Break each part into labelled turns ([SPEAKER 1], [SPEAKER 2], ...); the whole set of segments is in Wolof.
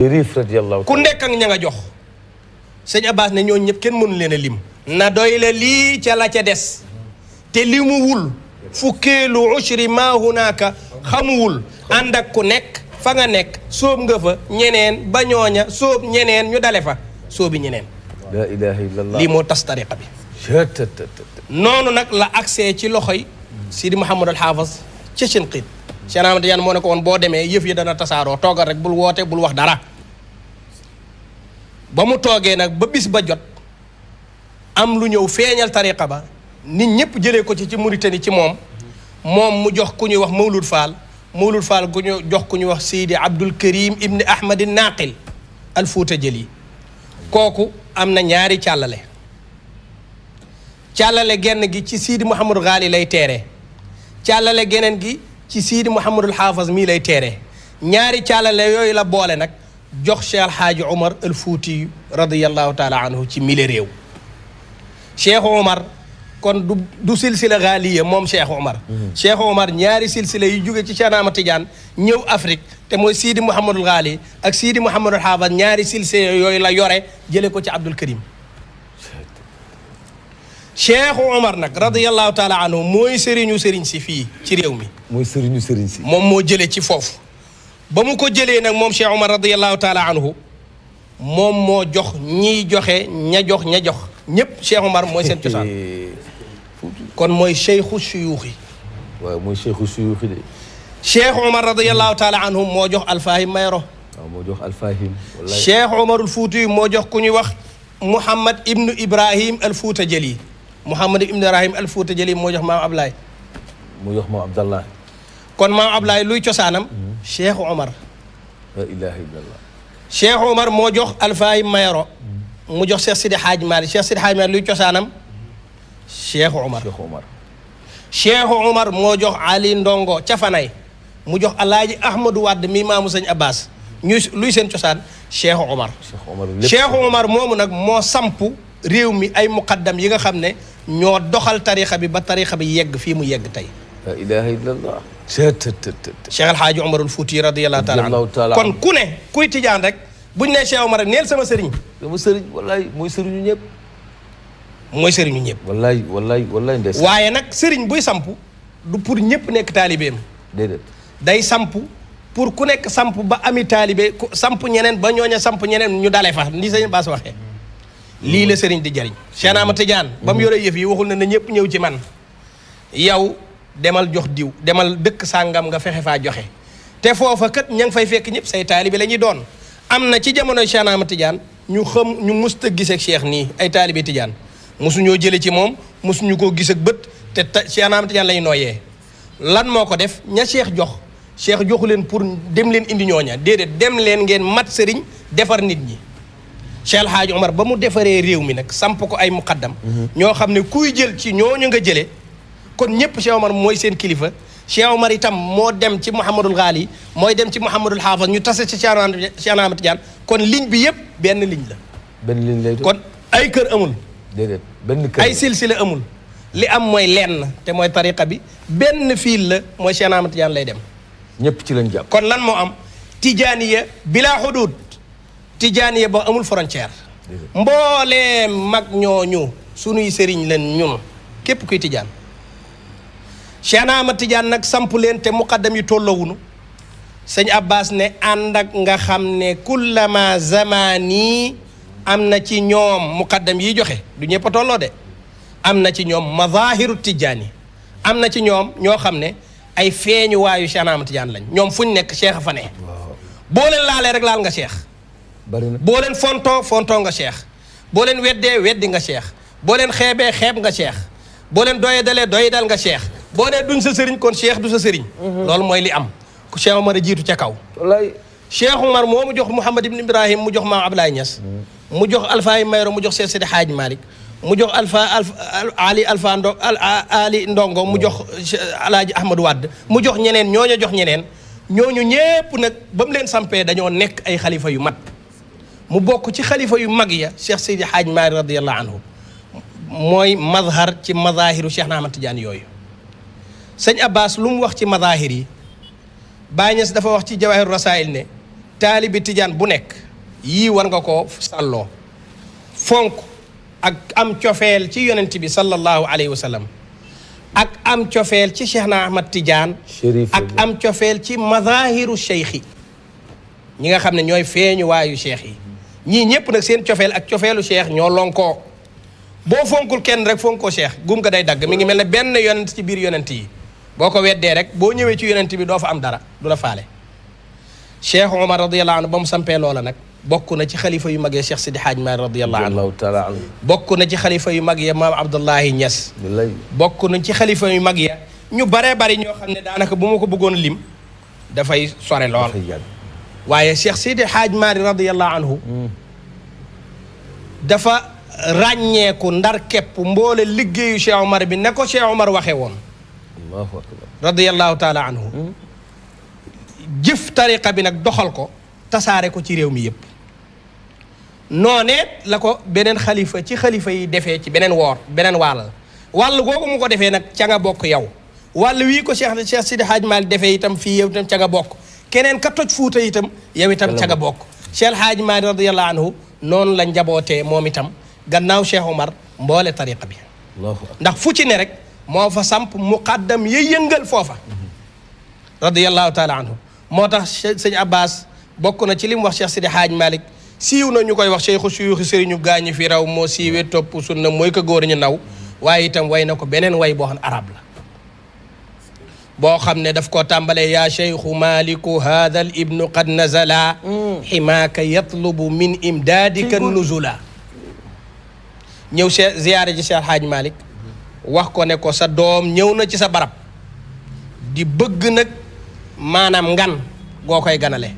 [SPEAKER 1] Chérif radiyallahu
[SPEAKER 2] ku nekk ak ña nga jox sëñ Abbas ne ñooñu ñëpp kenn mënu leen a lim na doy la lii ca la ca des te limuwul fukkeelu ushri maa hunaaka xamuwul ànd ak ku nekk fa nga nekk sóob nga fa ñeneen ba ñooña sóob ñeneen ñu dale fa sóobi ñeneen
[SPEAKER 1] la ilaha illallah
[SPEAKER 2] lii moo tas tariqa bi noonu nag la accès ci loxoy Sidi Mouhamadul Haafaz ca Shinqiit Cheikh Ahmad Tidiane moo ne ko woon boo demee yëf yi dana tasaaroo toogal rek bul woote bul wax dara ba mu toogee nag ba bis ba jot am lu ñëw feeñal tariqa ba nit ñëpp jëlee ko ci Mauritanie ci moom mu jox ku ñuy wax Mawlud Fall ku ñu jox ku ñuy wax Seydi Abdul Karim ibni Ahmad Naqil al Fuuta Jëli kooku am na ñaari càllale genn gi ci Sidi Mouhamadou Ghali lay teere càllale geneen gi ci Sidi Mouhamadul Haafaz mii lay teere ñaari càllale yooyu la boole nag jox Cheikh Alhaaji Omar al Fuuti radiyallahu taala anhu ci mille réew Cheikh Omar kon du silsila Ghaliya moom Cheikh Omar Cheikh Omar ñaari silsila yu jóge ci Cheikh Ahmad Tidiane ñëw Afrique te mooy Sidi Mouhamadul Ghali ak Sidi Mouhamadul Haafaz ñaari silsila yooyu la yore jële ko ci Abdul Karim Cheikh Omar nag radiyallahu taala anhu mooy sëriñu sëriñ si fii ci réew mi
[SPEAKER 1] mooy sëriñu sëriñ si
[SPEAKER 2] moom moo jële ci foofu ba mu ko jëlee nag moom Cheikh Omar radiyallahu taala anhu moom moo jox ñiy joxe ña jox ñëpp Cheikh Omar mooy seen cosaan kon mooy cheikhu suyuuxi
[SPEAKER 1] waaw mooy cheikhu suyuuxi de
[SPEAKER 2] Cheikh Omar radiyallahu taala anhu moo jox Alfahim Mayoro
[SPEAKER 1] waaw moo jox Alfahim wallaay
[SPEAKER 2] Cheikh Omarul Fuuti moo jox ku ñuy wax Mouhamad ibnu Ibrahim al Fuuta Jëli Mouhamad ibnu Ibrahim al Fuuta Jëli moo jox maam Ablaye
[SPEAKER 1] mu jox maam Abdallah
[SPEAKER 2] kon maam Ablaye luy cosaanam Cheikh Omar
[SPEAKER 1] la ilaha illallah
[SPEAKER 2] Cheikh Omar moo jox Alfahim Mayoro mu jox Cheikh Sidi Hadj Malick Cheikh Sidi Hadj Malick luy cosaanam Cheikh Omar Cheikh Omar moo jox Ali Ndongo Cafanay mu jox Alaaji Ahmadou Wade mi maamu sëñ Abbas luy seen cosaan Cheikh Omar Cheikh Omar moomu nag moo samp réew mi ay muqaddam yi nga xam ne ñoo doxal tarixa bi ba tarixa bi yegg fii mu yegg tey
[SPEAKER 1] la ilaha illallah
[SPEAKER 2] Cheikh Alhaaji Omarul Fuuti radiyallahu taala anhu kon ku ne kuy tijaan rek buñ ne Cheikh Omar rek neel sama sëriñ
[SPEAKER 1] wallaay mooy sëriñu ñëpp
[SPEAKER 2] mooy sëriñu ñëpp
[SPEAKER 1] wallaay ndeysaan
[SPEAKER 2] waaye nag sëriñ buy samp du pour ñëpp nekk taalibeem
[SPEAKER 1] déedéet
[SPEAKER 2] day samp pour ku nekk samp ba ami taalibe ku samp ñeneen ba ñooña samp ñeneen ñu dale fa ni sëñ Bass waxee lii la sëriñ di jariñ Cheikh Ahmad Tidiane ba mu yore yëf yi waxul na ñëpp ñëw ci man yow demal jox diw demal dëkk sàngam nga fexe faa joxe te foofa kat ña ngi fay fekk ñëpp say taalibe la ñuy doon am na ci jamonoy Cheikh Ahmad Tidiane ñu musta gis ak Cheikh nii ay taalibe Tidiane mosuñoo jële ci moom mosuñu koo gis ak bët te Cheikh Ahmad Tidiane lañu nooyee lan moo ko def ña Cheikh joxu leen pour dem leen indi ñooña déedéet dem leen ngeen mat sëriñ defar nit ñi Cheikh Alhaaji Omar ba mu defaree réew mi nag samp ko ay muqaddam ñoo xam ne kuy jël ci ñooñu nga jële kon ñëpp Cheikh Omar mooy seen kilifa Cheikh Omar itam moo dem ci Mouhamadul Ghali mooy dem ci Mouhamadul Haafaz ñu tase ci Cheikh Ahmad Tidiane kon ligne bi yëpp benn ligne la
[SPEAKER 1] benn ligne lay
[SPEAKER 2] kon ay kër amul
[SPEAKER 1] déedéet benn kër
[SPEAKER 2] ay silsila amul li am mooy lenn te mooy tariqa bi benn fiil la mooy Cheikh Ahmad Tidiane lay dem
[SPEAKER 1] ñëpp ci lañ jàpp
[SPEAKER 2] kon lan moo am tijaaniya bila xudud tijaaniya ba amul frontière mbooleem mag ñooñu sunuy sëriñ leen ñun képp kuy tijaan Cheikh Ahmad Tidiane nag samp leen te muqaddam yi tolloowunu sëñ Abbas ne ànd ak nga xam ne kullama zamani am na ci ñoom muqaddam yi joxe du ñëpp a tolloo de am na ci ñoom mazahiru tijaani am na ci ñoom ñoo xam ne ay feeñu waayu Cheikh Ahmad Tidiane lañ ñoom fu ñu nekk Cheikh a fa ne boo leen laalee rek laal nga Cheikh
[SPEAKER 1] bari na
[SPEAKER 2] boo leen fontoo nga Cheikh boo leen weddee weddi nga Cheikh boo leen xeebee xeeb nga Cheikh boo leen doyadalee doyadal nga Cheikh boo nee duñ sa sëriñ kon Cheikh du sa sëriñ loolu mooy li am ku Cheikh Omar a jiitu ca kaw
[SPEAKER 1] wallaay
[SPEAKER 2] Cheikh Omar moo mu jox Mouhamad ibn Ibrahim mu jox maam Ablaye Niass mu jox Alfaayi Mayoro mu jox Cheikh Sidi Hadj Malick mu jox Ali Ndongo mu jox Alaaji Ahmadou Wade mu jox ñeneen ñooñu ñépp nag ba mu leen sampee dañoo nekk ay xalifa yu mat mu bokk ci xalifa yu mag ya Cheikh Sidi Hadj Malick radiyallahu anhu mooy mazhar ci mazahiru Cheikh Ahmad Tidiane yooyu sëñ Abbas lu mu wax ci mazahir yi Baye Niass dafa wax ci Jawahir Rasail ne taalibi tijaan bu nekk yii war nga koo sàlloo fonk ak am cofeel ci yonent bi sallallahu alayhi wa sallam ak am cofeel ci Cheikh na Ahmad Tidiane ak am cofeel ci mazahiru cheikh yi ñi nga xam ne ñooy feeñu waayu cheikh yi ñii ñëpp nag seen cofeel ak cofeelu cheikh ñoo lonkoo boo fonkul kenn rek fonkoo cheikh gum nga day dagg mi ngi mel ne benn yonent ci biir yonent yi boo ko weddee rek boo ñëwee ci yonent bi doo fa am dara du la faale Cheikh Omar radiyallahu anhu ba mu sampee loola nag bokk na ci xalifa yu mag ya Cheikh Sidi Hadj Malick radiyallahu anhu bokk na ci xalifa yu mag ya maam Abdullahi Niass bokk na ci xalifa yu mag ya ñu baree bari ñoo xam ne daanaka bu ma ko bëggoon lim dafay sore lool waaye Cheikh Sidi Hadj Malick radiyallahu anhu dafa ràññeeku ndar képp mboole liggéeyu Cheikh Omar bi ne ko Cheikh Omar waxee woon radiyallahu taala anhu jëf tariqa bi nag doxal ko tasaare ko ci réew mi yëpp noonee la ko beneen xalifa ci xalifa yi defee ci beneen beneen wàll googu mu ko defee nag ca nga bokk yow wàll wii ko Cheikh Sidi Hadj Malick defee itam fii yow itam ca nga bokk keneen ka toj fuuta itam yow itam ca nga bokk Cheikh Hadj Malick radiyallahu anhu noonu la njabootee moom itam gannaaw Cheikh Omar mboole tariqa bi ndax fu ci ne rek moo fa samp muqaddam ya yëngal foofa radiyallahu taala anhu moo tax sëñ Abbas bokk na ci li mu wax Cheikh Sidi Hadj Malick siiw na ñu koy wax cheikhu suyuuxi sëriñu gaañu fi raw moo siiwee topp sunna mooy ko góor ñu naw waaye itam way na ko beneen way boo xam ne arab la boo xam ne daf koo tàmbalee yaa cheikhu maliku hadha al ibnu qad nazala ximaaka yatlubu min imdaadika nuzula ñëw ziyaare ji Cheikh Hadj Malick wax ko ne ko sa doom ñëw na ci sa barab di bëgg nag maanaam ngan goo koy ganale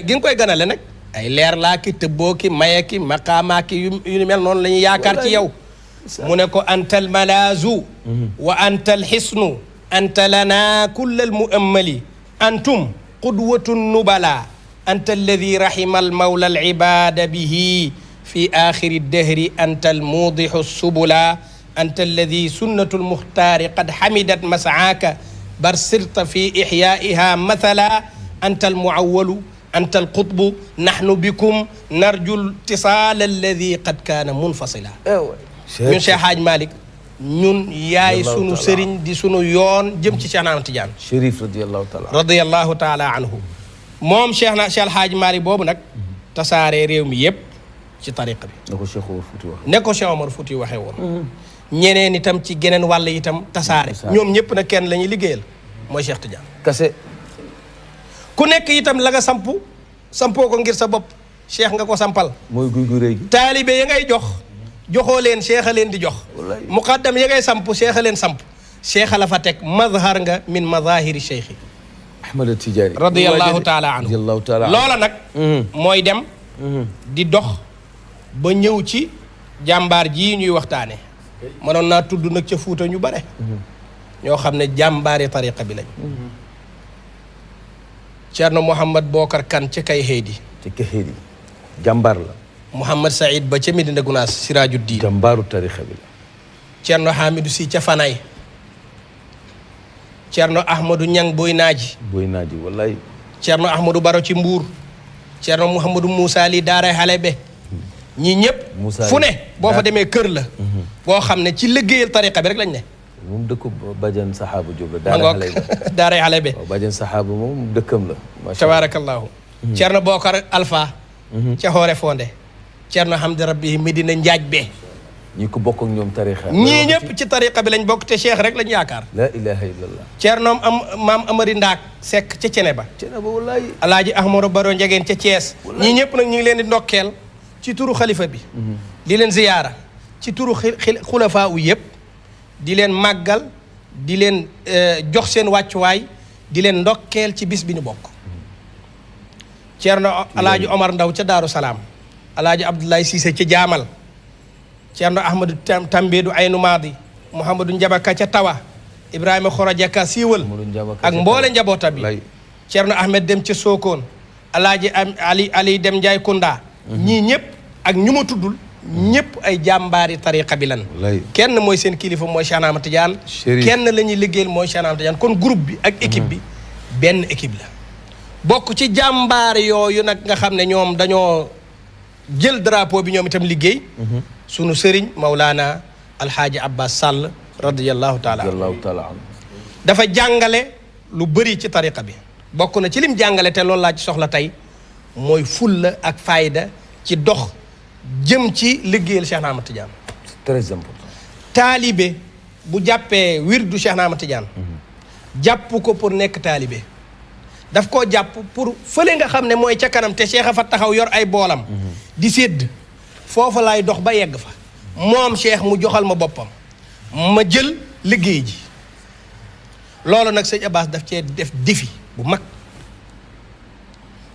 [SPEAKER 2] gi nga koy ganale nag ay leer laa ki tëbboo ki maye ki maqaamaa ki yu mel noonu la ñuy yaakaar ci yow mu ne ko anta al malaazu wa anta al xisnu anta lana kulla al muammali antum qudwatun nubala anta alladi rahima al mawla al ibada bihi fi axiri dahri anta al mudixu subula anta alladi sunnatu al muxtaari qad xamidat masaaka bar sirta fi ixyaiha mathala anta al muawalu anta al qutbu nahnu bikum narju ltisaal alladi qad kaana munfasila ñun Cheikh Hadj Malick ñun yaay sunu sëriñ di sunu yoon jëm ci Cheikh Ahmad Tidiane
[SPEAKER 1] Chérif
[SPEAKER 2] radiyallahu taala anhu moom Cheikh Hadj Malick boobu nag tasaare réew mi yëpp ci tariqa bi ne ko Cheikh Omar Fouti waxee woon ñeneen itam ci geneen wàll itam tasaare ñoom ñëpp nag kenn la ñuy liggéeyal mooy Cheikh Tidiane
[SPEAKER 1] kase
[SPEAKER 2] ku nekk itam la nga sampoo ko ngir sa bopp cheikh nga ko sampal
[SPEAKER 1] mooy guy gu rëy gi
[SPEAKER 2] taalibe ya ngay joxoo leen cheikh a leen di jox muqaddam ya ngay samp cheikh a leen samp cheikh la fa teg mazhar nga min mazahiri cheikh
[SPEAKER 1] Ahmad Tidiane
[SPEAKER 2] radiyallahu taala anhu loola nag mooy dem di dox ba ñëw ci jàmbaar ji ñuy waxtaane mënoon naa tudd nag ca Fuuta ñu bare ñoo xam ne jàmbaari tariqa bi lañ Ceerno Mouhamad Bokar Kan ca kay xeedi
[SPEAKER 1] jàmbaar la
[SPEAKER 2] Mouhamad Saïd ba ca Medina Gunaas Siraaju Diin
[SPEAKER 1] jàmbaaru tariqa bi la
[SPEAKER 2] Ceerno Hamidou Si ca Fanay Ceerno Ahmadou Ñang Boy Naaji
[SPEAKER 1] wallaay
[SPEAKER 2] Ceerno Ahmadou Baro ci Mbuur Ceerno Mouhamadou Moussa Li Daaray Halebe ñii ñëpp fu ne boo fa demee kër la boo xam ne ci liggéeyal tariqa bi rek lañ ne
[SPEAKER 1] moom dëkku Badiane Saxaaba Jóob la
[SPEAKER 2] Daaray Halebe
[SPEAKER 1] waaw Badiane Saxaaba moom dëkkam la
[SPEAKER 2] tabaarakallaahu Ceerno Bokar Alpha ca Hoore Fonde Ceerno Hamdi Rabbi Medina Njaaj be
[SPEAKER 1] ñi ko bokk ak ñoom tariqa
[SPEAKER 2] ñii ñëpp ci tariqa bi lañ bokk te cheikh rek lañ yaakaar
[SPEAKER 1] la ilaha illallah
[SPEAKER 2] Ceernoom maam Amari Ndaak Sekk ca Ceneba
[SPEAKER 1] wallaay
[SPEAKER 2] Alaaji Ahmadou Baro Njegeen ca Thiès ñii ñëpp nag ñu ngi leen di ndokkeel ci turu xalifa bi di leen ziyaara ci turu xulafaa u yëpp di leen màggal di leen jox seen wàccuwaay di leen ndokkeel ci bis bi ñu bokk Ceerno Alaaji Omar Ndaw ca Daaru Salaam Alaaji Abdoulaye Cissé ca Jaamal Ceerno Ahmadou Tambédou Aynu Maadi Mouhamadou Njabaka ca Tawa Ibrahima Khoroja Ka Siiwal ak mboole njaboota bi Ceerno Ahmed Dem ca Sokone Alaaji Ali Dem Njaay Kunda ñii ñëpp ak ñu ma tuddul ñëpp ay jàmbaari tariqa bi lan kenn mooy seen kilifa mooy Cheikh Ahmad Tidiane kenn la ñuy liggéeyal mooy Cheikh Ahmad Tidiane kon groupe bi ak équipe bi benn équipe la bokk ci jàmbaar yooyu nag nga xam ne ñoom dañoo jël drapeau bi ñoom itam liggéey sunu sëriñ Mawlaana Alxaaji Abbas Sall radiyallahu taala
[SPEAKER 1] anhu
[SPEAKER 2] dafa jàngale lu bëri ci tariqa bi bokk na ci lim jàngale te loolu laa ci soxla tey mooy fulla ak fayda ci dox jëm ci liggéeyal Cheikh Ahmad Tidiane.
[SPEAKER 1] c'est très important.
[SPEAKER 2] taalibe bu jàppee wirdu Cheikh Ahmad Tidiane jàpp ko pour nekk taalibe daf koo jàpp pour fële nga xam ne mooy ca kanam te Cheikh a fa taxaw yor ay boolam di sédd foofa laay dox ba yegg fa moom Cheikh mu joxal ma boppam ma jël liggéey ji loolu nag sëñ Abbas daf cee def défi bu mag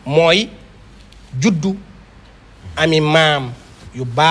[SPEAKER 2] mooy juddu ami maam yu baax